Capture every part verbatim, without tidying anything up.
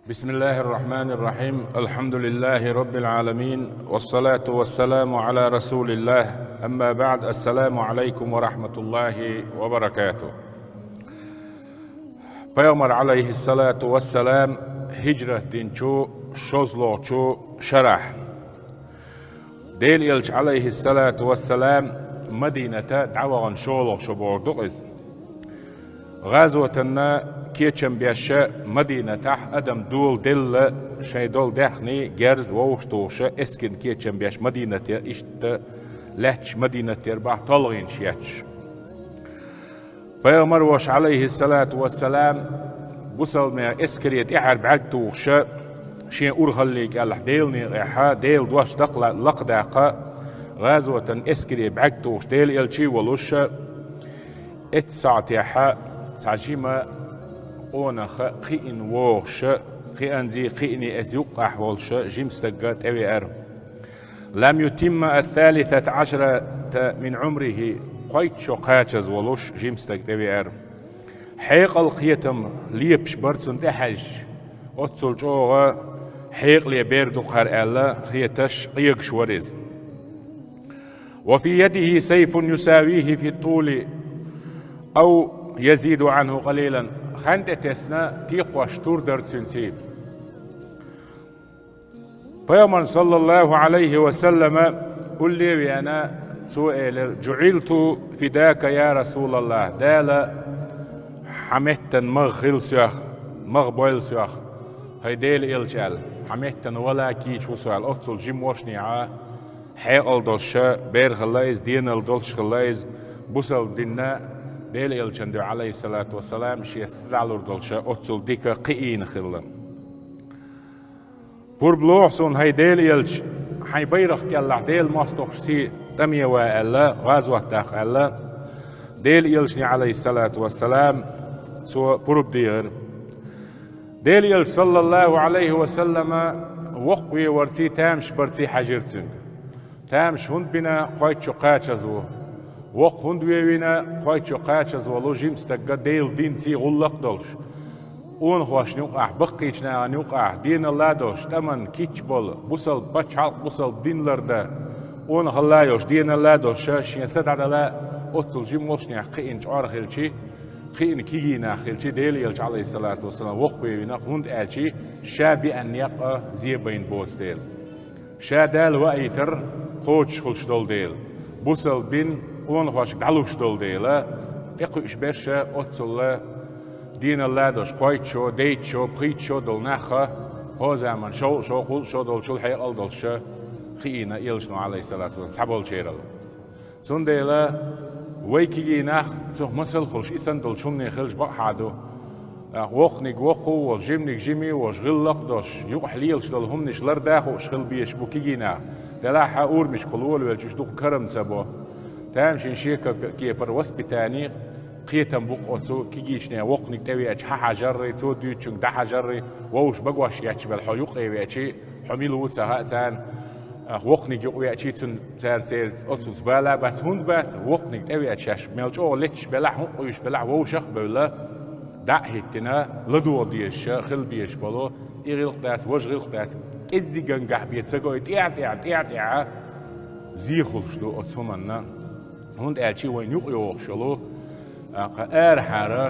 بسم الله الرحمن الرحيم. الحمد لله رب العالمين. والصلاة والسلام على رسول الله. أما بعد. السلام عليكم ورحمة الله وبركاته. Пайхамар, алайхиссалату вассалам, хиджрат динчу шозлагӀчу шарахь. Делан элча, алайхиссалату вассалам, Мадината дӀавахана шоллагӀа шо бохург ду-кх иза. ГӀазотанна кечам беш Мадинатахь адам доладелла, шайн долу даьхни, герз, вовшахтухуш, эскарна кечам беш Мадинате иштта лаьтташ Мадинатера бахьа толгӀенаш етташ. Пайхамар волуш, алайхиссалату вассалам, бусалбанех эскаре тӀаьхьара бӀаьрг тухуш, шен урхалле кӀелахь Делан некъехь, Делан дош дакъа лакхадаккха, гӀазотан эскаре бӀаьрг тухуш Делан элча а волуш, эццу сахьтехь цхьа жима къонах кхиъна вогӀуш, кхиъанзий, кхиъний эцу юккъехь волуш жима стаг тӀевеара. لم يتم الثالثة عشرة من عمره, кхойтта шо кхачаза волуш жима стаг тӀевеара. Хьекъал, кхетам лепаш бара цунна тӀехьаьжча, оццул чӀогӀа хьекъале бер ду-кх хӀара аьлла, хеташ, къегаш вара иза. وفي يده سيف يساويه في الطول أو يزيد عنه قليلا. Хан тӀе тесна текхош тур дара цуьнца. Пайхамарна, саллаллаху Ӏалайхи ва саллама, улле а веана, цо элира: جعلت فداك يا رسول الله. Дала, хьан меттан мах хила соьх, мах бойла соьх, хӀай Делан элча, аьлла. Хьан меттан вала кийча ву со, аьлла. Оццул жима вошнехь, хьекъал долуш берхалла иза, денал долуш хилла иза, бусалба динна Делан элчан дуьхьа, алайхиссалату вассалам, шен са дӀалур долуш оццул дика кхиийна хилла. Пурба лохьа суна, хӀай Делан элча, хьайн байракх кӀелахь Делан мостагӀчун сий тӀаме ван аьлла, гӀазот даккха аьлла, Делан элчане, алайхиссалату вассалам, цо пурба дийхира. Делан элча, саллаллаху Ӏалайхи ва саллама, воккхаве варций, тамаш барций хьаьжира цуьнга. Тамаш хӀунда бина, кхойтта шо кхачаза ву. Воккха хӀунда вевина, кхойтта шо кхачаза волу жима стаг Делан динций гӀуллакх а долуш, къонахошна юкъахь, баккхийчу нахана юкъахь, деналла а долуш, тӀаман кийча болу, бусалба пачхьалкх, бусалба дин лардан къонахалла а йолуш, деналла а долуш, шен са дӀадала, оццул жима вошнех кхиъна чкъор хилчий, кхиъна кегий нах хилчий, Делан элча, алайхиссалату вассалам, воккхаве вина, хӀунда аьлча ша беана некъ а зен байна боцу дела. Ша Дала ваийтар кхочуш хуьлуш долу дела, бусалба дин къонахошка дӀалуш долу дела, тӀекхуьуш берш оццул деналла а долуш, кхойтта шо, дейтта шо, пхийтта шо долу нах а, хӀокху заманахь шовзткъа шо, кхузткъа шо долчул хьекъал долуш кхиийна элчано, алайхиссалату вассалам, цхьаболчарал. Цундела вай кегий нах цунах масал хуьлуш, и санна долчу хӀумане хилча бакъахьа ду. ТӀаккха воккханиг воккха а волуш, жиманиг жима а волуш, гӀиллакх а долуш, юкъахь лелаш долу хӀуманаш лардан а хууш хила безаш бу кегий нах. Делахь а урамашкахула волавелча уьш дукха карам ца бо. Тамашийна шен кепара воспитани, кхетам бу-кх оцу кегийчунна, воккханиг тӀевеача хьахьажаррий, цо дуьйцучуьнга дӀахьажаррий, вовшашка багош етташ белахь, хьо юккъе веачий, хьо мила ву ца хаьа царна. Воккханиг юкъа веачий, цунна, цара церан оццуьнца бала а бац, хӀунда бац, воккханиг тӀевеача шаьш мел чӀогӀа леташ белахь, хӀункъа юьйш белахь, вовшах а бевлла, дӀа а хӀиттина, ладогӀа дезаш хила безаш болу, и гӀиллакх дац, важа гӀиллакх дац, кӀеззигангахь бен ца гойту, тӀаьхьа-тӀаьхьа, тӀаьхьа-тӀаьхьа зен хуьлуш ду оцу хӀуманна. ХӀунда аьлча вайна юкъа йогӀуш йолу, а, кху арахьара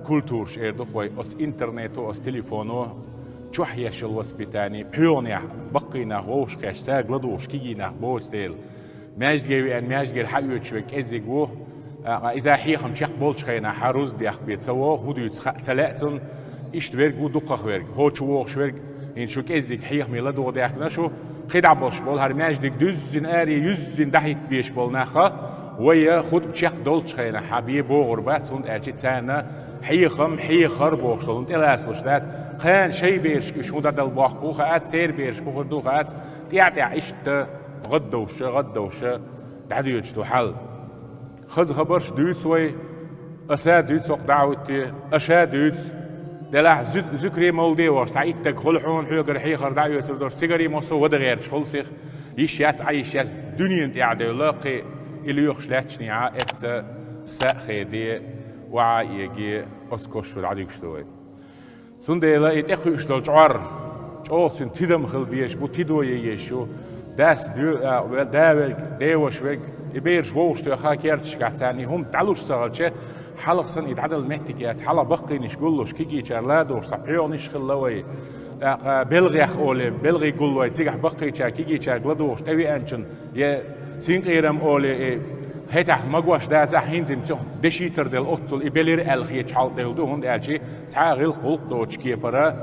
культураш эр ду-кх вай, оцу интернето, оцу телефоно чохь еш йолу воспитани, пхьоьгӀанехь баккхий нах вовшахкхетча, цаьрга ладугӀуш кегий нах боцу дела. Маьждиге веана, маьждигера хьаоьцуш верг кӀеззиг ву, а, иза хьехам чекх болчу хенахь хьан рузба дехка бен ца вогӀу, хӀун дуьйцу хаа ца лаьа цунна, иштта верг ву дукхах верг, хӀокху чу вогӀуш верг, хӀинца шу кӀеззиг хьехаме ладогӀа даьхкина шу, кхидӀа болуш болу хӀара маьждиг дуьззина аре, юьззина дӀахӀитта безаш болу нах а, вай хутба чекхдолчу хенахь хьан бен богӀур бац, хӀунда аьлча царна хьехам, хьехар бохуш долу хӀума тӀелацалуш дац, кхана шайн берашка уьш хӀун дӀадала бохку а хаац, церан берашка хӀун хир ду а хаац, тӀаьхьа-тӀаьхьа иштта гӀаддовша, гӀаддовша дӀадоьдуш ду хьал. Хаза хабарш дуьйцу вай, аса а дуьйцу хӀокху дӀа а хӀуьттий, аша а дуьйцу. Делахь зу-, зуькаре мовлуде вахча, цхьа иттаг хуьлу хьуна хьоьгара хьехар дӀаоьцур долуш, цигара а массо а вада гӀерташ хуьлу сиха, йиш яц, Ӏа йиш яц, дуьненан тӀаьхьа девлла, кхин и лоьхуш лаьтташехь а эцца са а хеде, охьа а эге, оцу кошчу дӀадуьгуш ду вай. Цундела и тӀекхуьуш долу чкъор чӀогӀа цуьнан тидам хила дезаш бу, тидо е езаш ю. Дас доь-, а, ве-, да верг, деваш верг, и бераш вовшахтоьхна керташкахь, царна и хӀума дӀалуш ца хилча, хьалха санна и дӀадала меттиг яц, хьалха баккхийнаш гуллуш, кегийчара ладугӀуш, цхьа пхьоьгӀанаш хилла вай, тӀаккха белгех олий, белгий гуллу вай, цигахь баккхийчара, кегийчара ладугӀуш, тӀевеанчун, я синкъерам олий, и хӀетахь магош дацахь, хӀинца-м цунах дешийтар делла оццул и белира аьлла хеташ хьалдевлла ду, хӀунда аьлча цхьа а гӀиллакх гӀуллакх доцучу кепара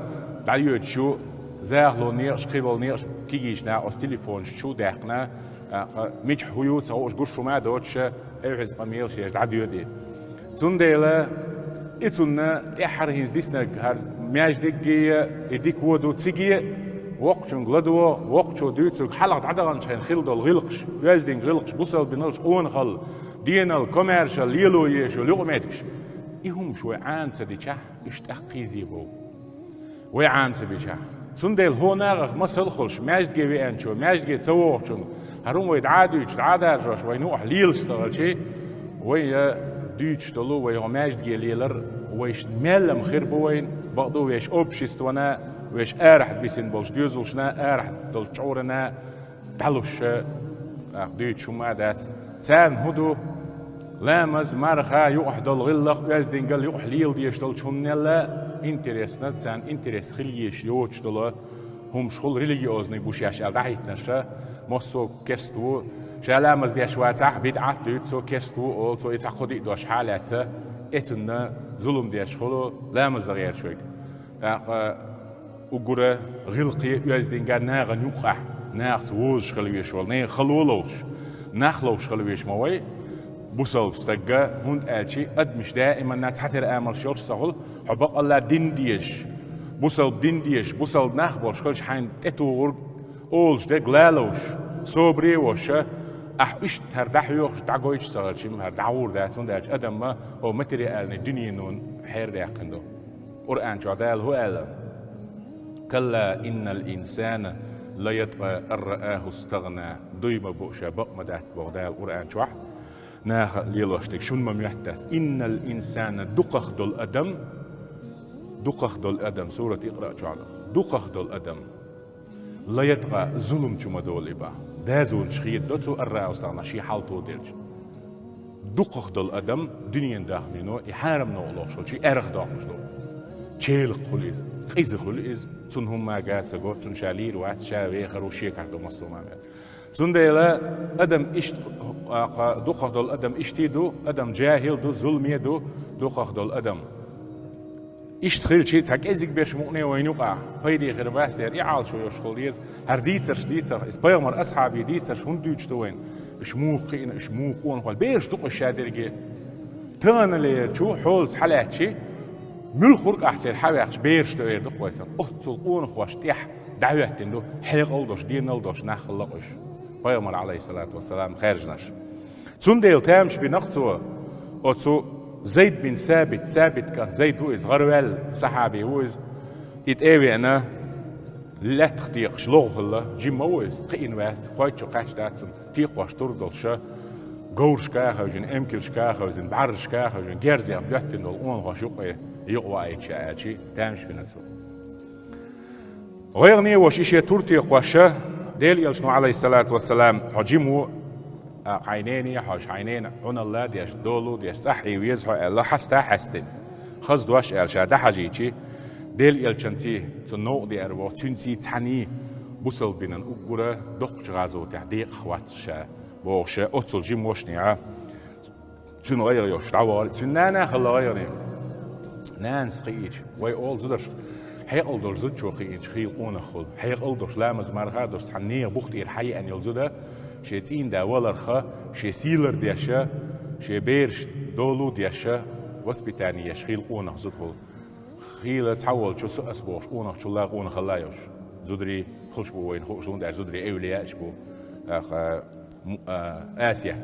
дӀайоьдуш ю, захало некъаш, кхидолу некъаш кегийчу наха оцу телефонаш чу а даьккхина, а, мичахь хӀун ю ца хууш, гуш хӀума а доцуш, эвхьаза къамелаш еш дӀадоьду и. Цундела и цунна тӀаьххьара хӀинца диснарг хӀара маьждиге а, и дика вон ду, циге а воккхачуьнга ладогӀа, воккхачо дуьйцург хьалха дӀадаханчу хенахь хилла долу гӀиллакхаш, оьздинг гӀиллакхаш, бусалба диналш, къонахалла, денал, комаьршалла, лело езаш йолу юкъаметтигаш. И хӀумаш вай Ӏама ца дичахь, уьш тӀаккха кхийзе бу. Вай Ӏама ца бичахь. Цундела хӀокху нахах масал а хуьлуш, маьждиге веанчо, маьждиге ца вогӀучунга, хӀара хӀума вай дӀа а дуьйцуш, дӀа а даржош, вайна юкъахь лелаш ца хилча, вай, э, дуьйцуш долу, вай хӀокху маьждиге лелар, вайшна мел-м хир бу вайна, бакъду вешан обществона, вешан арахь бисина болчу доьзалшна, арахь долчу чкъурана, дӀалуш, тӀаккха дуьйцуш хӀума а дац. Царна хӀун ду? Ламаз, марха, юкъахь долу гӀиллакх, оьздингал, юкъахь лела дезаш долчу хӀуманал а интересна, царна интерес хила езаш йоцуш долу хӀумаш хуьлу, религиозный бу шаьш аьлла дӀахӀиттинарш, массо а керста ву, ша ламаз деш вацахь, бидӀат дуьйцу, цо керста ву олу, цо и цхьа кхо-диъ дош хьалаьцна, эцунна зулам деш хуьлу, ламаза гӀерташ верг. ТӀаккха уггара гӀиллакхе, оьздинга нахана юккъехь, нахаца вовзаш хила везаш волу, нехан хало ловзуш, нах ловзуш хила везаш ма вай бусалба стаг, хӀунда аьлча адамаш даиманна цхьатерра амалш йолуш ца хуьлу, хьо баккъалла дин дезаш, бусалба дин дезаш, бусалба нах болуш хилча, хьайна тӀетухург, олуш дерг ла ловзуш, собаре а волуш, ахь иштта хӀара дӀахьоьхуш, дӀагойтуш ца хилча, хӀара дӀагӀур дац, хӀунда аьлча адам хӀокху материальни дуьнено хьерадаьккхина ду. Къуръан чохь Дала хӀун аьлла? «Калла иннал инсана лаятгӀа ан рааху стагӀна». Дуй ма бу ша, бакъ ма дац боху Дала Къуръан чохь. Наха лелош дерг шуна ма моьтту дац. Иннал инсана, дукхах долу адам, дукхах долу адам, сурат Икъра чохь ду. Дукхах долу адам. ЛаятгӀа, зулам чу ма долу и бан. Дозанаш хедадо цо, ан рааху стагӀна, шен хьал тоделча. Дукхах долу адам дуьненан дахнино и хьарам новкъа лохуш волчу аьрха доккхуш ду. Челакх хуьлу иза, къиза хуьлу иза, цунна хӀумма а ца го, цунна ша лийр вац, ша вехар ву, шекахь ду массо а мамер. Цундела адам иштта, а, дукхах долу адам иштта ду, адам жахӀил ду, зуламе ду, дукхах долу адам. Иштта хилча, цхьа кӀезиг берш мукъане вайна юкъахь, пайде хир бац дера, и Ӏалашо йолуш хила деза. ХӀара дийцарш дийцарх, иза пайхамар асхьабий дийцарш хӀунда дуьйцуш ду вайна? Уьш муха кхиъна, уьш муха къонахой, бераш ду-кх уьш шадерриге. Таханалерчу хьолаца хьалаьцчи, муьлхха хӀург ахь церан хьаваьккхича, бераш ду эр ду-кх вай царна. Оццул къонахошна тӀехь дӀахӀоьттина ду, хьекъал долуш, денал долуш нах хилла-кх уьш. Пайхамар, Ӏалайхиссалату вассалам, хаьржинарш. Цундела тамаш бина-кх цо оцу Зайд бин Сабит, Сабит кӀант Зайд ву иза, гӀараваьлла сахьаби ву иза. И тӀе а веана, лаьттах текхаш лоху хилла, жима ву иза, кхиъна вац, кхойтта шо кхаьчна дац цунна, текхош тур долуш, говрашка а хевшина, эмкалшка а хевшина, бӀаррашка а хевшина, герзех доьттина долу къонахош юкъе юкъа ваийта ша аьлчи, тамаш бина цо. ГӀайгӀане волуш и шен тур текхош, Делан Элчано, Ӏалайхиссалату вассалам, хьо жима ву, а, хьайн нене хьожуш, хьайн ненан Ӏуналла а деш, дола а деш, цӀахь хьийна веза хьо аьлла, хьаста а хьаьстина, хаза дош аьлла ша дӀахьажийчи, Делан Элчанций, цунна новкъа деара боху, цуьнций цхьаьний бусалба динан уггара доккхачу гӀазотехь декъахь вац ша бохуш, оццул жима волушехь, цуьнан гӀайгӀа йолуш дӀавахара, цуьнан нана а хилла гӀайгӀане. Нанас кхиийча, вай олу зударшка, хьекъал долуш зудчо кхиийча, хийла къонах хуьлу. Хьекъал долуш, ламаз-марха а долуш, цхьана нехан бух тӀера хьаеана йолу зуда, шен цӀийнда валарх, шен сий лардеш, шен бераш дола а деш, воспитание еш, хийла къонах зуда хуьлу. Хийла цхьаволчу, со ас бохуш, къонахчулла а, къонахалла а йолуш. Зударий хуьлуш бу вайна хууш, хӀунда аьлча зударий эвлияаш бу. ТӀаккха, м-, а, Асият,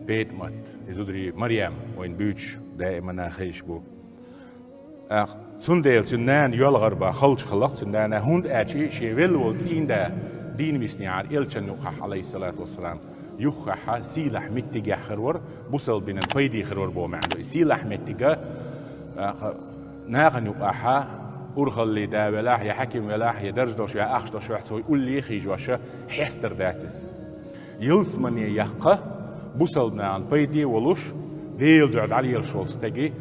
ПетӀамат, и зударий, Марьям, вайна буьйцуш, даимана хезаш бу. ТӀаккха цундела цуьнан нана йоьлхура бан халчу хилла-кх цуьнан нана, хӀунда аьлча шен велла волу цӀийнда дийна виснехьара Элчанна юкъахь, Ӏалайхиссалату вассалам, юххехь сийлахь меттигехь хир вара, бусалба динан пайде хир вара боху маьӀна ду. И сийлахь меттиг, а, нахана юкъахь урхаллий да велахь, я хьаким велахь, я дарж долуш веа ахча долуш веа, цо улле хиъна хьестар дац иза. Ялсамане яккха, бусалба нахана пайде а волуш, Делан дуьхьа дӀалелаш волу стаге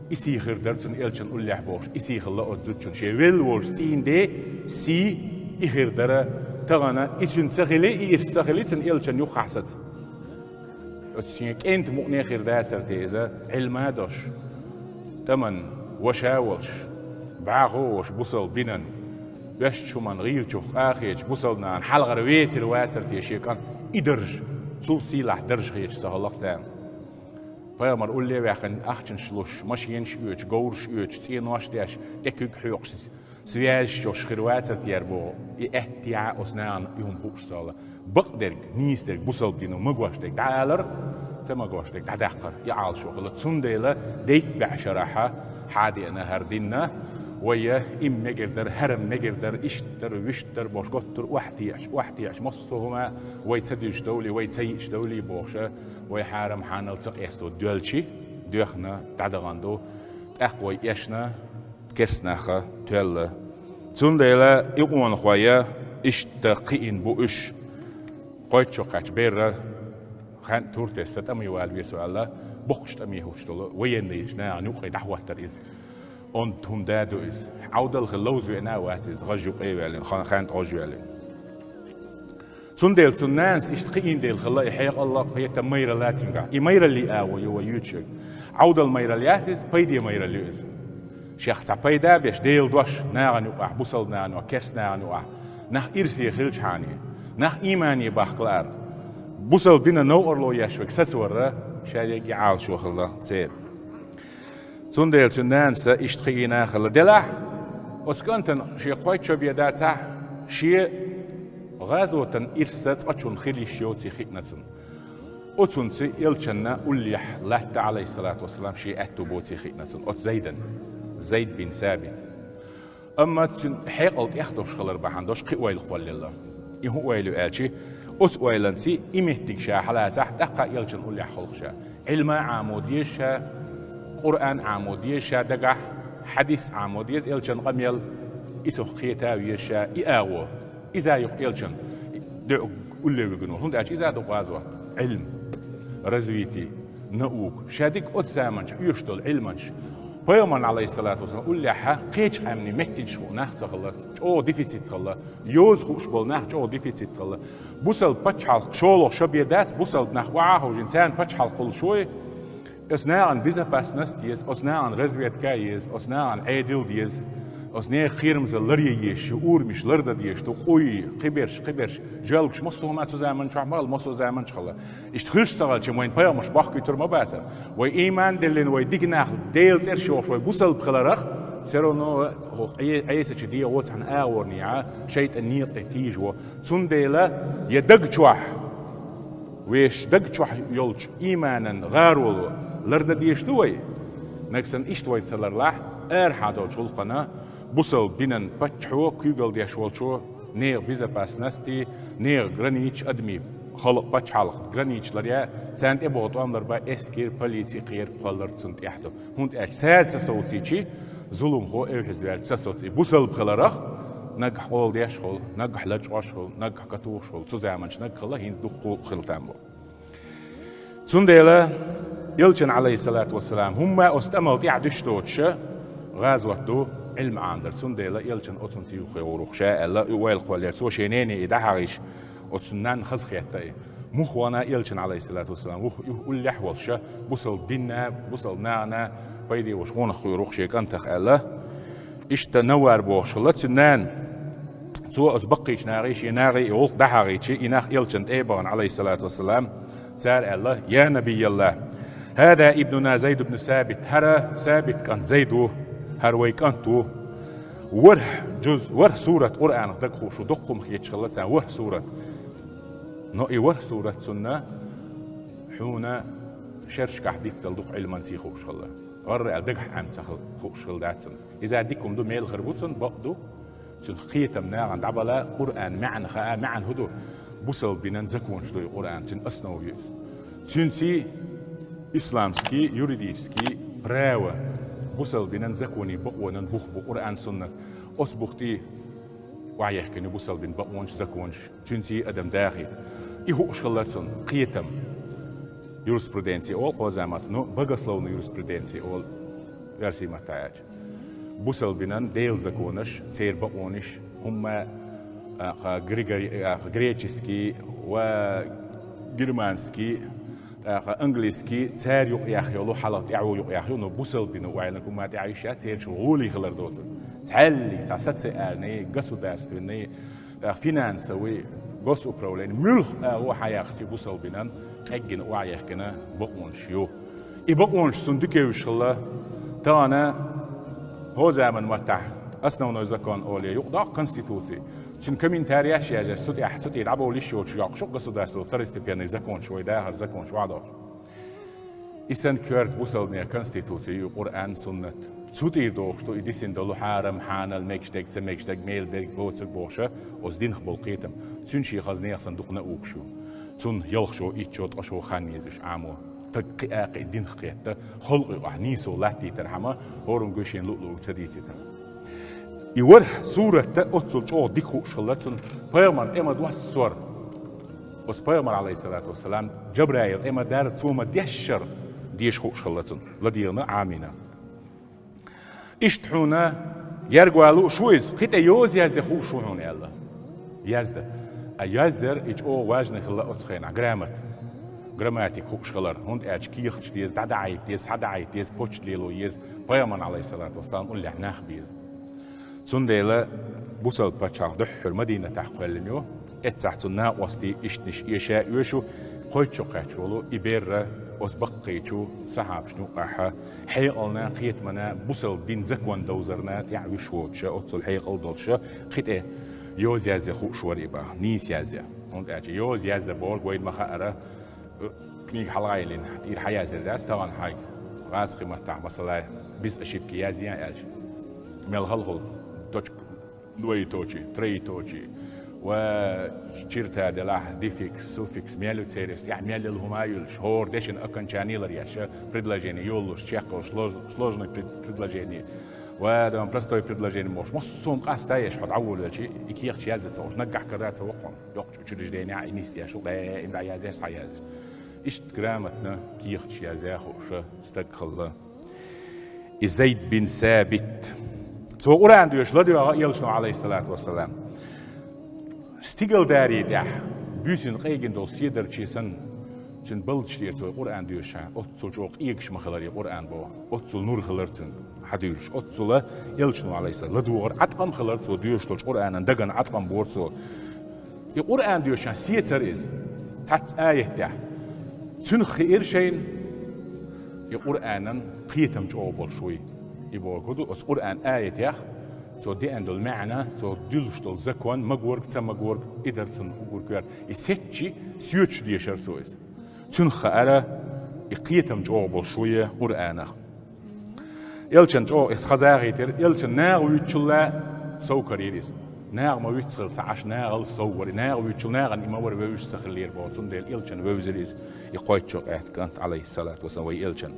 и сий хир дара цунна элчан уллехь бохуш, и сий хилла оцу зудчун. Шен велла волчу цӀийнан ден сий и хир дара, тахана и цуьнан ца хили, и ирс ца хили цуьнан элчан юххехь саца. Оцу шен кӀентан мукъане а хир дацара те иза, Ӏилма а долуш, тӀаман ваша а волуш, бӀаьхо а волуш бусалба динан, оьшучу хӀуманна гӀийлачух къахеташ, бусалба нахана хьалхара вецар вацара те шен кӀант, и дарж, цул сийлахь дарж хеташ ца хилла-кх царна. Пайхамар улле а ваьккхина, ахчанаш луш, машенаш оьцуш, говраш оьцуш, цӀенош деш, тӀе куьг хьоькхуш, связаш йолуш хир вацара те боху, и аьттехьа оцу нахана и хӀума хууш ца хилла. Бакъдерг, нийсадерг, бусалба дино магош дерг дӀаалар, ца магош дерг дӀадаккхар, и Ӏалашо хилла. Цундела дейтта бӀешарахьа хьадеана хӀара дин, вай имма мегар дара, хьарам мегар дара, иштта дара, вуьшта дара бохуш, готтур охьатеӀаш, охьатеӀаш, массо а хӀума вай ца дуьйцуш довлий, вай ца йиъча довлий бохуша, вай хьарам-хьанал ца къесто доьлчи, доьхна дӀадахана ду, тӀаккха вай эшна керстанаха тоьлла. Цундела и къонахой иштта кхиийна бу уьш. Кхойтта шо кхаьчча берра, хьаьнна тур тесса тӀаме вала веза аьлла, боккхачу тӀаме хӀуттуш долу военный нахана юккъе дӀахӀоттара иза. Онда хӀума да ду иза. Ӏовдал хила ловза веана а вац иза, гӀаж юккъе а ваьллина, хан-, ханна тӀе гӀож а ваьллина. Цундела цуьнан нанас иштта кхиийна дела хилла и хьекъал а, кхетам, майралла а цуьнгахь. И майраллин агӀо ю вай юьйцуш ерг. Ӏовдал майралла яц иза, пайде майралла ю иза. Шех цхьа пайда а беш, Делан дош нахана юкъахь, бусалба нахана юкъахь, керста нахана юкъахь, нах ирсе хилчхьана, нах иймане бахка лаара, бусалба динан новкъарло еш верг сацаварра, шадерг и Ӏалашо хилла церан. Цундела цуьнан нанас иштта кхиийна а хилла. Делахь, оцу кӀантана шен кхойтта шо бен дацахь, шен гӀазотан ирс цкъачунна хила йиш йоций хиъна цунна. Оцунца элчанна уллехь латта, Ӏалайхиссалату вассалам, шен аьтту боций хиъна цунна, оцу Зайдан, Зайд бин Сабит. Амма цуьнан хьекъал тӀехдолуш хилар бахьана долуш кхин ойла кхоллаелла. И хӀун ойла ю аьлча, оцу ойланца и меттиг ша хьалацахь, тӀаккха элчан уллехь хуьлу ша. Ӏилма а Ӏамо деза ша, Къуръан а Ӏамо деза ша дагахь, хьадис а Ӏамо деза, элчан къамел, и цунах кхета а веза ша, и агӀо. Иза ю-кх элчан дуьхьа улле вигна волу. ХӀунда аьлча иза ду гӀазот, Ӏилма, развитие, наука. Ша дика оцу заманчохь оьшуш долу Ӏилманчаш. Пайхамарна, Ӏалайхиссалату вассалам, уллехьа кхечу къаьмнийн меттигаш хууш нах ца хилла, чӀогӀа дефицит хилла, йоза хууш болу нах чӀогӀа дефицит хилла. Бусалба пачхьалкх шолгӀа шо бен дац, бусалба нах охьа а ховшийна, царна пачхьалкх хуьлуш ву. Оцу нахана безопасность еза, оцу нахана разведка еза, оцу нахана Ӏедал деза, оцу нехан кхерамзалла ларъян езаш ю, урамаш лардан дезаш ду, къуй, кхиберш, кхиберш, жоьлгаш, массо а хӀума цу заманчохь ма хилла, массо а заманчохь хилла. Иштта хилча ца хилча, вайн пайхамарш бохкуьйтур ма бацара. Вай ийман деллина, вай дика нах, Делан цӀераш йохуш, вай бусалба хиларх, все равно хӀокху Ӏе-, Ӏесачу дегӀо цхьана агӀорнехьа шайтӀан некъа тӀе тийжаво. Цундела, я даг чохь, вешан даг чохь йолчу ийманан гӀароло лардан дезаш ду вай? Нагахь санна иштта вай ца ларлахь, арахьа долчу гӀуллакхана бусалба динан паччахьо, куьйгалла деш волчо, нехан безопасности, нехан границаш, адамийн халкъ, пачхьалкх границаш ларъян, царна тӀебогӀу тӀом ларбан эскар, полици кхерам кхоллар цунна тӀехь ду. ХӀунда аьлча цара ца совцийча, зуламхо эвхьазваьлча ца соцу. И бусалба хиларх, наггахь къола деш хуьлу, наггахь лачкъош хуьлу, наггахь катухуш хуьлу. Цу заманчу наггахь хилла, хӀинца дуккха а хила там бу. Цундела элчан, Ӏалайхиссалату вассалам, хӀумма оцу тӀамал тӀехь дуьш доцуша гӀазот ду, Ӏилма Ӏамадар. Цундела элчан оцунца юххе гӀур ву-кх ша аьлла, и ойла кхоллаелира. Цо шен нене и дӀахьагӀийча, оцу цуьнан нанна хазахетта и. Муха вахана элчан, Ӏалайхиссалату вассалам, вух-, уллехь а волуша, бусалба динна, бусалба нахана пайде волуш гӀонах кхуьур ву-кх шен кӀантах аьлла. Иштта Наввар бохуш хилла цуьнан нана. Цо оцу баккхийчу нахе, шен нахе и гӀуллакх дӀахьагӀийча, и нах элчан тӀе а бахана, Ӏалайхиссалату вассалам, цара аьлла: «Я Набияллах, хӀаза ибнуна Зайд ибн Сабит, хӀара Сабит кӀант Зайд ву, хӀара вай кӀант ву. ВорхӀ жуз, ворхӀ сурат Къуръанах дага хууш ву», доккха хӀума хеташ хилла царна, ворхӀ сурат. Но и ворхӀ сурат цунна хьуна шерашкахь диццал дукха Ӏилманций хууш хилла. ГӀарра аьлла, дагахь Ӏемма ца хила хууш хилла дац цунна. Иза дика хӀума ду, мел хир бу цунна, бакъ ду. Цуьнан кхетам нахана дӀабала, Къуръан маьӀна хаа, маьӀна хӀун ду? Бусалба динан законаш ду и Къуръан, цуьнан основа ю иза. Цуьнций исламский, юридический право, Бусалба динан законий бакъонан бух бу Къуръан, суннат. Оцу бух тӀе охьаехкина ю бусалба динан бакъонаш, законаш, цуьнца адам дахийта. И хууш хилла цунна кхетам. Юриспруденция олу кхузахь маттахь, ну, богословная юриспруденция олу оьрсийн маттахь аьлча. Бусалба динан Делан законаш, церан бакъонаш, хӀумма, а, григори-, а, греческий ва германский, тӀаккха английский, цара юкъаяьхна йолу хьалха тӀаьхьо юкъаяьхна йолу, но бусалба дин ву аьлла хӀума тӀаьхьа йиш яц, церан чу гӀоле хилар доцург. Цхьаьллиг цхьа социальный, государственный, тӀаккха финансовый, госуправление, муьлхха агӀо хьан яхча бусалба динан къеггина охьаехкина бакъонаш ю. И бакъонаш цунна дика евзаш хилла, тахана хӀокху заманан маттахь основной закон олий юкъадоккху конституци. Цуьнан комментареш язъеш, цу тӀехь, цу тӀе дӀабовлуш йоцуш йоккхуш ю государстван второстепенный законаш, вай дахар законаш вадохуш. И санна коьрта бусалба динан конституци ю Къуръан, суннат. Цу тӀера дохуш ду и дисина долу хьарам, хьанал, мегаш дерг, ца мегаш дерг, мел берг, боцург бохуш, оцу динах болу кхетам. Цуьнан шен хаза нехан санна дукха на угуш ю. Цунна ялх шо, итт шо, ткъа шо хан езаш Ӏамо. Стаг кхин а кхин а динах кхетта, халкъе охьа нийсо латтийтархьама, хӀоранна гуй шена луъ-луъург ца дийцитархьама. И ворхӀ сурат а оццул чӀогӀа дика хууш хилла цунна, пайхамарна тӀе ма доссора. Оцу пайхамар, алейхиссалату вассалам, Джабраил тӀе ма дарра, цо ма дешшара, деша хууш хилла цунна. ЛадегӀна, Ӏамийна. Иштта хьуна гергарло а шу иза, кхин тӀе йоза язде хууш ву хьуна аьлла. Язда. А яздар и чӀогӀа важна хилла оцу хенахь, грамота. Грамматика хууш хилар, хӀунда аьлча кехаташ деза, дӀадаӀийта деза, схьадаӀийта деза, почта лело еза, пайхамарна, алейхиссалату вассалам, уллехь нах беза. Цундела бусалба пачхьалкх дуьххьара Мадинатехь кхоьллина ю, эццахь цунна накъостий, ишттанаш эша а оьшу, кхойтта шо кхаьчна волу и берра оцу баккхийчу сахьабашна юкъахь хьекъална, кхетамна, бусалба динан закон довзарна тӀаьхьа вуьш воцуша, оццул хьекъал долуша, кхин тӀе йоза язде хууш вара и боху, нийса язде. ХӀунда аьлча йоза яздан бохург вайна ма хаъара, книга хьалха а йиллина, тӀера хьан язъяр дац, тахана хьайга гӀазкхийн маттахь, масала, без ошибки язъян аьлча. Мел халхула точка, двоеточие, троеточие, ва чирта делахь, дефикс, суффикс, мел ю церан, тӀехь мел йолу хӀума а йолуш, хӀора дешан окончани лар еш, предложение йолуш, чекхуш, слож-, сложный пред-, предложение, ва, там, простой предложение бохуш, массо а къаста еш, хьо дӀаволавелча, и кехаташ язъян ца хууш, наггахь кара ца воккхун. Йоккхачу учрежденехь и нисдеш ву, даим дӀаязъеш, схьаязъеш. Иштта грамотно кехаташ язъян хууш стаг хилла. И Зайд бин Сабит. Цо Къуръан доьшуш ладоьгӀна элчано, алейхиссалату вассалам. Стигалдаре тӀехь буьйсанна къегина долу седарчий санна, цуьнан балдаш тӀера цо Къуръан доьшуш, оццул чӀогӀа къегаш ма хилар и Къуръан боху, оццул нур хилар цуьнга. Хьадуьйраш оццула элчано, алейхиссалам, ладогӀар, Ӏаткъам хилар цо доьшуш долчу Къуръанан, дагана Ӏаткъам бора цо. И Къуръан доьшуш сецара иза цхьацца аятехь. Цуьнах хиира шайна и Къуръанан кхетам чӀогӀа болуш вуй. И бохург ду, оцу Къуръан аятех цо деана долу маьӀна, цо дуьллуш долу закон, магорг, ца магорг, и дара цунна уггар коьрта. И сецчи, соьцуш дешара цо иза. Цуьнах хаьара, и кхетам чӀогӀа болуш вуй Къуръанах. Элчан чӀогӀа иза хазахийтира, элчан нагӀа вуьйцучул а сов карийра иза. НагӀа ма вуьйццу хила ца Ӏаш, нагӀал сов вара. НагӀа вуьйцучул нагӀана и ма вара вевзаш ца хиллера боху. Цундела элчан вевзира иза, и кхойтта шо кхаьчна кӀант, алейхиссалату вассалам, вай элчан.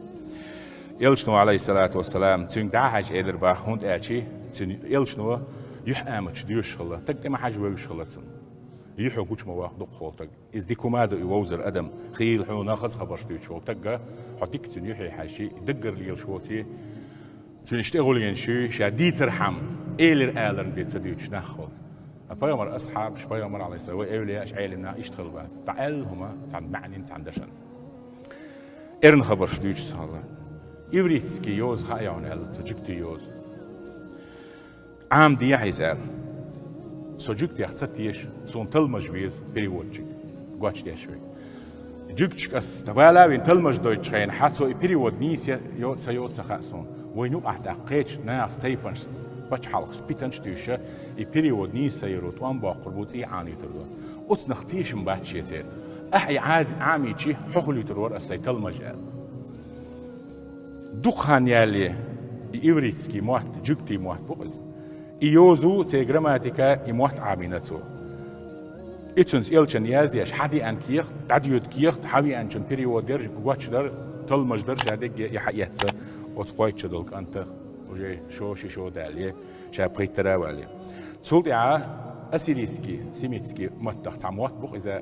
Элчано, алейхиссалату вассалам, цуьнга дӀа а хьаьжча элира боху, хӀунда аьлча цуьнан элчано юьхьӀаматаш доьшуш хилла. Стаг тӀе ма хьаьжжа вевзаш хилла цунна. Юьхье гучу ма воккху дукхахволу стаг. Иза дика хӀума ду и вовзар адам. Хийла хьуна хаза хабарш дуьйцуш волу стаг, хьо дика цуьнан юьхье хьаьжчи, даггара лелаш воций, цуьнан иштта тӀе гӀулйина шуьй, ша дийцархьама, элира аларна бен ца дуьйцуш нах хуьлу. Ткъа пайхамар асхьабаш, пайхамар, алейхиссалам, вай эвлияаш, Ӏелимнах иштта хила бац. ДӀакъаьлла хӀума цхьана маьӀнина, цхьана дашана. Эрна хабарш дуьйцуш ца хилла. Ивритский йоза хаьа хьуна аьлла, цо, жуьгтийн йоза. Ӏамадехьа иза аьлла. Со жуьгтех ца теша, суна талмаж веза, переводчик, гочдеш верг. Жуьгташка ас вала а вина талмаж дойтучу хенахь, цо и перевод нийса йо а, ца йо а ца хаьа суна. Вайна юкъахь тӀаккха кхечу нахаца тайпанаш, пачхьалкхашца питанаш а туьйсуш, и перевод нийса ца яро тӀом боккхур бу, цӀий Ӏануьйтур ду. Оцунах тешам бац шен церан. Ахьа и Ӏази-, Ӏамийчи, хьо хуьлуьйтур вара ас сайн талмаж аьлла. Дукха хан ялале, и ивритский мотт, жуьгтийн мотт бу иза. И йоза, церан грамматика, и мотт Ӏамийна цо. И цуьнца элчанна яздеш, хьадеана кехат, дӀадоьду кехат, хьавеанчун перевод яр, гочдар, талмаж дар, ша дерриге и хьаэцна. Оцу кхойтта шо долу кӀанта уже шо ши шо дале, ша пхийттара а вале. Цул тӀаьхьа ассирийский, семитский маттах цхьа мотт бу-кх иза,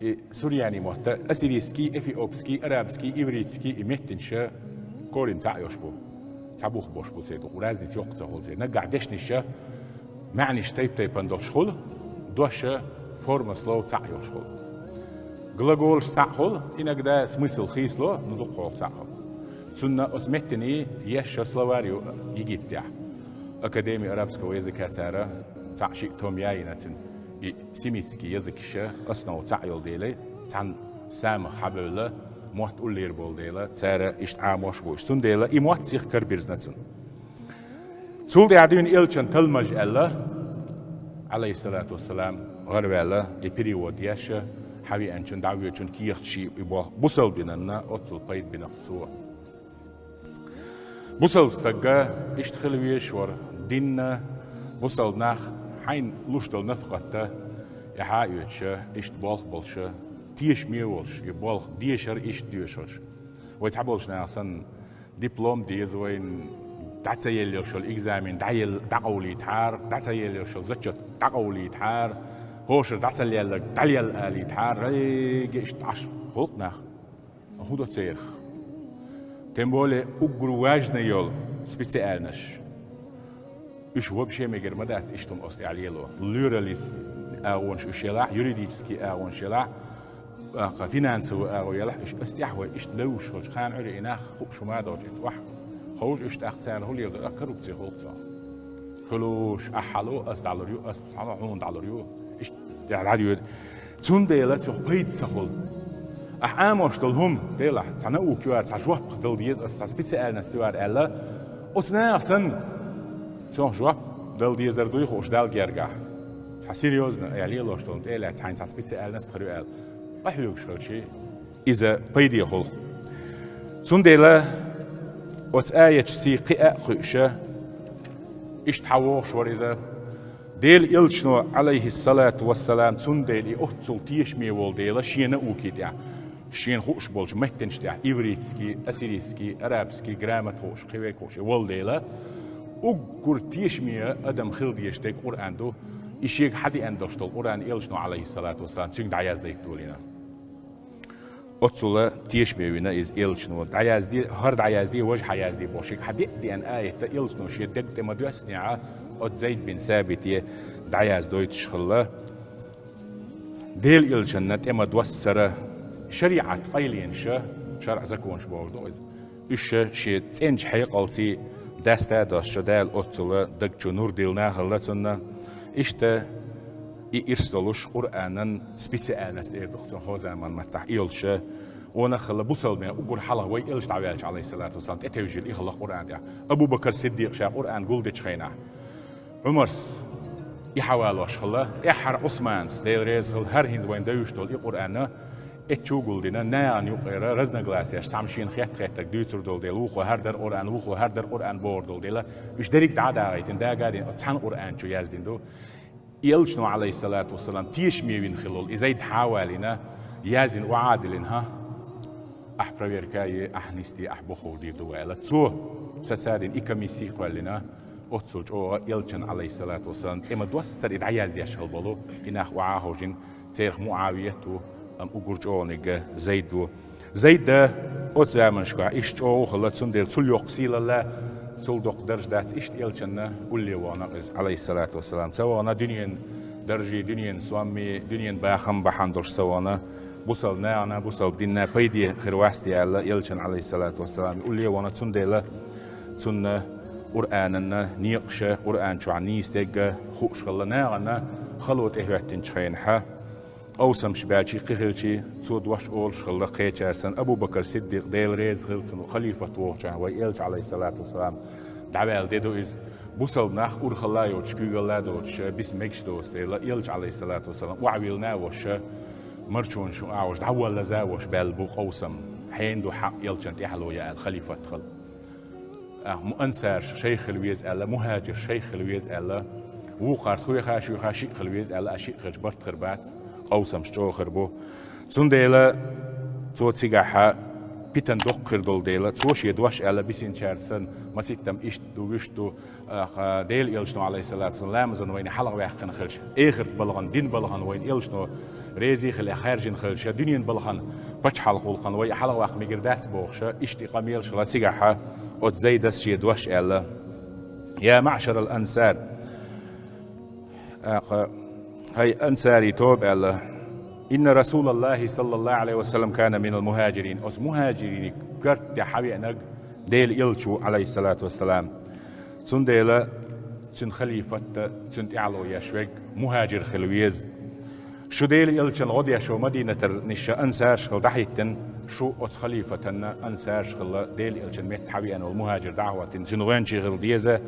и сурьяни мотт, ассирийский, эфиопский, арабский, ивритский, и меттанаш корень цхьаъ йолуш бу. Цхьа бух болуш бу церан, дукха разница йоккха ца хуьлу церан. Наггахь дешнаш маьӀнаш тайп-тайпана долуш хуьлу, дош, форма слов цхьаъ йолуш хуьлу. Глаголаш цхьаъ хуьлу, иногда смысл хийцало, ну дукхахьолахь цхьаъ хуьлу. Цунна оцу меттанийн еш словарь ю Египтехь. Академия арабского языка цара цхьаъ шиъ том яйина цуьнан. И семитский языкаш основа цхьаъ йолу дела, цхьана самах хьабевлла, мотт уллера болу дела, цара иштта Ӏамош бу уьш. Цундела и мотт сиха карабирзина цунна. Цул тӀаьхьа дуьйна элчан талмаж аьлла, Ӏалайхиссалату вассалам, гӀараваьлла, и перевод еш, хьавеанчун, дӀавоьдучун кехат шиъ и боху, бусалба динанна оццул пайда бина-кх цо. Бусалба стага иштта хила везаш вара, динна, бусалба нах хьайна луш долу нафакъатта, и хьа а оьцуша, иштта болх болуша, тешаме а волуш, и болх дешар иштта доьшуш. Вай цхьаболчу наха санна, диплом деза вайна, дӀа ца елла йолуш йолу экзамен дӀаелла, дӀакъовлийтахьара, дӀа ца елла йолуш йолу зачет дӀакъовлийтахьара, хӀошара дӀа ца лелларг дӀалелла алийтахьара, гайга иштта Ӏаш хуьлу-кх нах. ХӀун до церах? Тем более уггар важный йолу специальносташ. Уьш вообще мегар ма дац иштта хӀума оцу тӀехь лело. Лоьралица агӀонаш уьш елахь, юридический агӀонаш елахь, тӀаккха финансовый агӀо елахь, уьш оцу тӀехь вай иштта левзаш волчу кхана Ӏуьйре и нах хууш хӀума а доцуш, иза охьаховшу уьш, тӀаккха царна хӀун леладо, тӀаккха коррупци хуьлу-кх цунах. Хуьлуш, ахь хьало, ас дӀалур ю, ас цхьана хьуна дӀалур ю. Иштта дӀадоьду. Цундела цунах пайда ца хуьлу. Ахь Ӏамош долу хӀума, делахь, цхьа наука ю ара, цхьа жоп дала деза ас, цхьа специальность ю ара аьлла, оцу наха санна, цунах жоп дала дезар дуй хууш Далла гергахь. Цхьа серьёзно, э, лелош долу тӀе а лаьцна, хьайна цхьа специальность хир ю аьлла, къахьоьгуш хилчий, иза пайде хуьлу. Цундела оцу аяташ сий кхиа а кхуьуша, иштта хьан вохуш вара иза. Делан элчано, Ӏалайхиссалату вассалам, цундела и оццул тешаме волу дела шена наукий тӀехь, шена хууш болчу меттанаш тӀехь, ивритский, ассирийский, арабский, граммат хууш, кхин верг хууш и волу дела, уггар тешаме адам хила дезаш дерг Къуръан ду, и шега хьадеана долуш долу Къуръан элчано, Ӏалайхиссалату вассалам, цуьнга дӀаяздайта долийна. Оццула тешаме вина иза элчано. ДӀаязде, хӀара дӀаязде, важа хьаязде бохуш, шега хьадеа деана аятта элчано шен дерг тӀе ма доьссинехь, оцу Зайд бин Сабите дӀаяздойтуш хилла. Делан элчанна тӀе ма доссара шариӀат къайленаша, шарӀ, законаш бохург ду иза. Уьш шен цӀеначу хьекъалций даста а доссуша, Дала оццула даг чу нур диллина а хилла цунна. Иштта и ирс долуш Къуръанан специальность эр ду-кх цунах хӀокху заман маттахь, и йолуша, ванах хилла бусалба динан уггар хьалха вай элча дӀаваьлча, Ӏалайхиссалату вассалам, тӀетевжийла и хилла Къуръан тӀехь. Абу Бакр Сиддикъ ша Къуръан гулдечу хенахь, Ӏумарс и хьавалош хилла, тӀаьххьара Ӏусманс, Дела реза хила, хӀара хӀинца вайна девзаш долу и Къуръан а эцчу а гулдина, нахана юкъера разногласияш, цхьамма шена хетта-хеттарг дуьйцур долу дела, вукхо хӀара дара Къуръан, вукхо хӀара дара Къуръан бохур долу дела, уьш дерриг дӀа а дагӀийтина, дага а дина, цхьана Къуръан чу яздина ду. Элчано, Ӏалайхиссалату вассалам, тешаме вина хилла волу и Зайд хьа а валийна, яздина, охьа а диллина, хӀа, ахь проверка е, ахь нисде, ахь бохур дийр ду вай аьлла. Цо сацадина и комисси а кхоьллина, оццул чӀогӀа элчан, Ӏалайхиссалату вассалам, тӀе ма доссара и дӀаяздеш хилла болу и нах охьа а ховшийна, церах МуӀавият ву, амма уггар чӀогӀаниг Зайд ву. Зайд а оцу заманашкахь иштта чӀогӀа хилла, цундела цул йоккха сийлалла, цул доккха дарж дац, иштта элчанна улле вахана иза, Ӏалайхиссалату вассалам. Ца вахана дуьненан даржий, дуьненан соммий, дуьненан бахам бахьана долуш ца вахана, бусалба нахана, бусалба динна пайде хир вац те аьлла, элчанна, Ӏалайхиссалату вассалам, улле вахана, цундела цунна Къуръананна некъаша, Къуръан чохь нийсдерг хууш хилла, нахана хало тӀехӀоьттинчу хенахь, къовсамаш баьлчий, кхин хилчий, цо дош олуш хилла кхечара санна, Абу Бакр Сиддикъ, Дела реза хила цунна, халифат вохучохь, вай элча, Ӏалайхиссалату вассалам, дӀаваьлла де ду иза. Бусалба нах урхалла а йоцуш, куьйгалла а доцуш, биса мегаш доцу дела, элча, Ӏалайхиссалату вассалам, охьавиллина а волуш, марчонаш а волуш, дӀаволлаза а волуш баьлла бу къовсам. Хьенан ду хьакъ элчан тӀаьхьало ян аьлла, халифат хила. Ахьа ансарш шайх хила веза аьлла, мухӀажирш шайх хила веза аьлла, вукхарна тхоьха, шоьха шиъ хила веза аьлла, а шиъ хилча барт хир бац, къовсамаш чӀогӀа хир бу. Цундела цо цигахь питан доккха хир долу дела, цо шен дош аьлла бисинчаьрца санна, маситтам иштта ду, вуьшта ду, аха, Делан Элчано, алейхиссалату вассалам, ламазан вайна хьалха ваьккхина хилча, эхарт балган, дин балган вайна Элчано реза хиле хаьржина хилча, дуьнен балган пачхьалкх гӀуллакхан вай хьалха ваккха мегар дац бохуша, иштта и къамелаш хила цигахьа, оцу Зайдас шен дош аьлла: «Я маъшарал ансар», аха, хӀай ансари тоба аьлла, «инна Расулаллахи саллаллаху алейхи ва саллам кана минал мухаджирин». Оцу мухаджирийн коьрта тӀехь хьавеанарг Делан Элча ву, алейхиссалату вассалам. Цундела цуьнан халифат а, цуьнан тӀаьхьало еш верг мухаджир хила веза. Шу Делан Элчан гӀо деш ву Мадинатара ниша ансараш хила дӀахӀиттина, шу оцу халифатанна ансараш хила Делан Элчан метта хьавеана волу мухаджир дӀа а хӀоттина, цуьнан гӀоьнчий хила деза,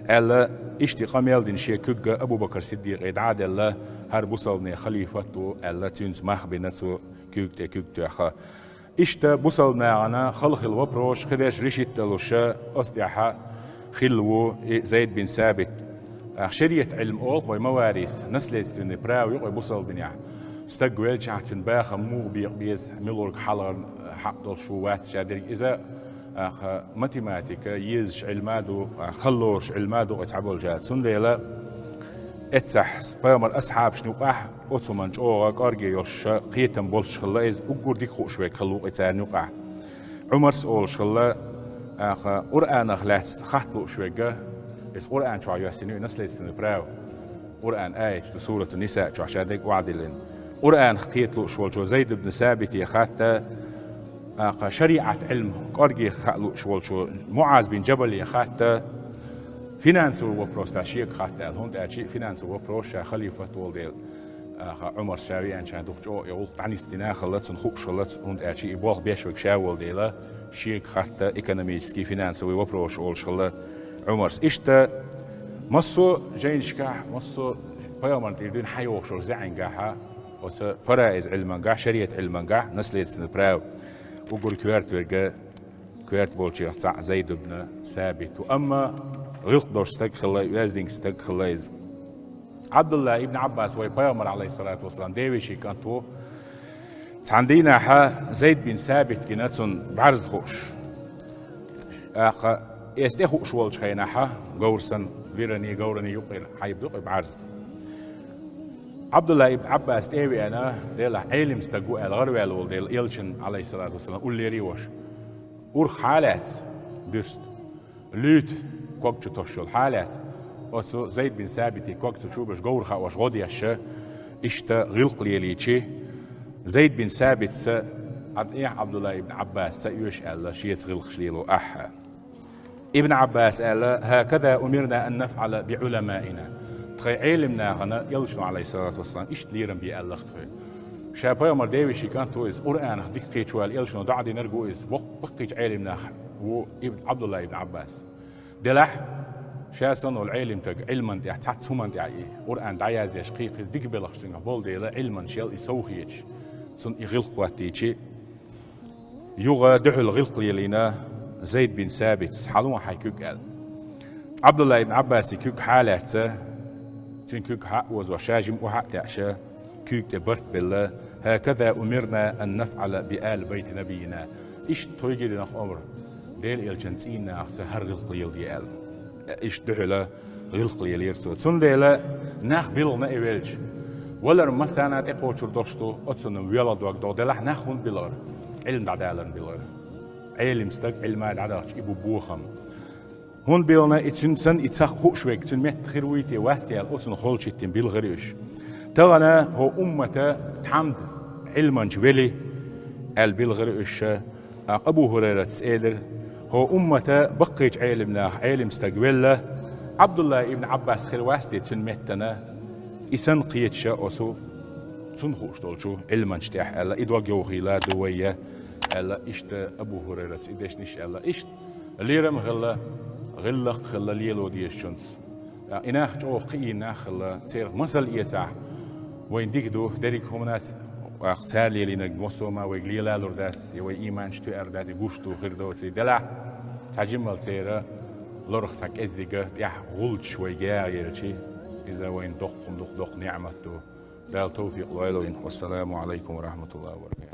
аьлла, иштта къамел дина шен куьг Абу-Бакр Сиддикъе дӀа а делла, хӀара бусалбанийн халифат ву, аьлла, цуьнца мах бина цо куьйга тӀе куьг тоьхна. Иштта бусалба нахана хала хилла вопросаш, хи деш решить далуша, оцу тӀехь хилла ву и Зайд бин Сабит. Аха, шариат Ӏилма олу вай маварис, наследственный право ю вай бусалба динехь. Стаг велчахь, цуьнан бахам муха бекъа беза, милург хьалхара хьакъ долуш ву, вац ша дерг иза, аха, математика, езачу Ӏилма ду, аха, халлораш Ӏилма ду, кхин цхьаболчара. Цундела эццахь пайхамар асхьабашна юкъахь оцу хӀуманна чӀогӀа кӀорге йолуш, кхетам болуш хилла иза, уггар дика хууш верг хилла ву кхин царна юкъахь. Ӏумарс олуш хилла, аха, Къуръанах лаьцна хатта лууш верг, иза Къуръан чохь йоьссина ю наследственное право. Къуръан аят ду, Сурату Ниса чохь ша дерг охьадиллина. Къуръанах кхета лууш волчо Зайд ибн Сабите хатта, аха, шариат Ӏилма кӀорге хаа лууш волчо Муаз бин Джабале хатта, финансовый вопрос тӀехь шега хатта аьлла, хӀунда аьлча и финансовый вопрос ша халифат волу дела. Аха, Ӏумарс ша веанчахьана дукха чӀогӀа и гӀуллакх дӀанисдина хилла, цунна хууш хилла, хӀунда аьлча и болх беш верг ша волу дела, шега хатта экономический, финансовый вопрос олуш хилла Ӏумарс. Иштта массо а жайнашкахь, массо а пайхамарна тӀера дуьйна хьайогӀуш йолу заьӀингахьа, оцу фараиз Ӏилмангахь, шариат Ӏилмангахь, наследственное право, уггар коьрта верг, коьрта болчех цхьаъ Зайд ибн Сабит ву. Амма гӀиллакх долуш стаг хилла, оьздинг стаг хилла иза. Ӏабдулла ибн Ӏаббас, вай пайхамар, алейхиссалату вассалам, девешин кӀант ву. Цхьана дийнахьа Зайд бин Сабит гина цунна бӀарз хууш. Аха, эс тӀе хууш волчу хенахьа, говр санна, вирани, говрани юкъера хьайба ду кхин бӀарз. Ӏабдулла ибн Ӏаббас тӀе а веана, делахь Ӏелим стаг ву аьлла гӀараваьлла волу дела, Элчан, алейхиссалату вассалам, уллера йош. Урх хьалаьцна дуьрста. Луьйта ког чу тосуш йолу хьалаьцна, оцу Зайд бин Сабите ког цу чу беш говр хаош гӀо деш, иштта гӀиллакх лелийчи, Зайд бин Сабитца, Ӏаб-, Ӏабдулла ибн Ӏаббасца оьшу аьлла, шеца гӀиллакхаш лело ахьа. Ибн Ӏаббас аьлла: «Хакада умирна ан нафӀала би Ӏуламаина». Тхайн Ӏелим нахана Элчано, алейхиссалату вассалам, иштта лерам бе аьлла тхуна. Ша пайхамар девешин кӀант ву иза, Къуръанах дика кхеташ ву аьлла Элчано доӀа динарг ву иза, баккхийчу Ӏелим нах ву ибн Ӏабдулла ибн Ӏаббас. Делахь, ша санна волу Ӏелим стаг Ӏилман тӀехь, цхьацца хӀуманна тӀехь и Къуръан дӀаяздеш, кхин-кхин дика белхаш цуьнгахь болу дела, Ӏилманча яла и сов хеташ, цунна и гӀиллакх хӀоттийчи, юха дуьхьал гӀиллакх лелийна Зайд бин Сабитс: «Хьалон хьайн куьг», – аьлла. Ӏабдулла ибн Ӏаббаси куьг хьалаьцна, цуьнан куьг хьа а озош, ша жимма охьа а таьӀаш, куьйга тӀе барт белла: «Хакада умирна ан нафӀала би али байти набийина». Иштта тхоьга динарг омра, Делан Элчан цӀийннахаца хӀара гӀиллакх леладе аьлла. Иштта дуьхьала гӀиллакх лелийра цо. Цундела нах билгӀина и велча, валар массарна тӀекхочур долуш ду, оцунна велха дог догӀу, делахь нах хӀунда билгӀира? Ӏилма дӀадаларна билгӀира. Ӏелим стаг Ӏилма дӀадахча, и бу бохам. ХӀунда билгӀина и, цуьнан санна и ца хууш верг, цуьнан метта хир вуй те, вац те аьлла, оцунна холчиттина билгӀира уьш. Тахана хӀо уммата тхьамда Ӏилманча вели аьлла билгӀира уьш. Акха Абу ХӀурайрас элира: «ХӀо уммата баккхийчу Ӏелимнах Ӏелим стаг велла, Ӏабдулла ибн Ӏаббас хир вац те цуьнан меттана, и санна кхеташа оцу цунна хууш долчу Ӏилманча тӀехь», – аьлла, и дог йовхийла ду вайя, аьлла, иштта Абу ХӀурайрас и дешнаш аьлла. Иштта лерам а хилла, гӀиллакх а хилла лело дезачунца. И нах чӀогӀа кхиийна нах а хилла, церах масал эцахь, вайн дика ду, дерриг хӀуманаца, ваккха цара лелийнарг массо а ма вайга лелалур дац, я вай ийманчу тоьар дац, и гуш ду хир доций. Делахь, цхьа жиммал церан лорах цхьа кӀеззига тӀехь гӀулчаш вайга яхъелчи, иза вайна доккха хӀума ду, доккха неӀмат ду. Дала тавфикъ лойла вайна. Вассаламу Ӏалайкум ва рахьматуллахӀи ва баракатухӀ.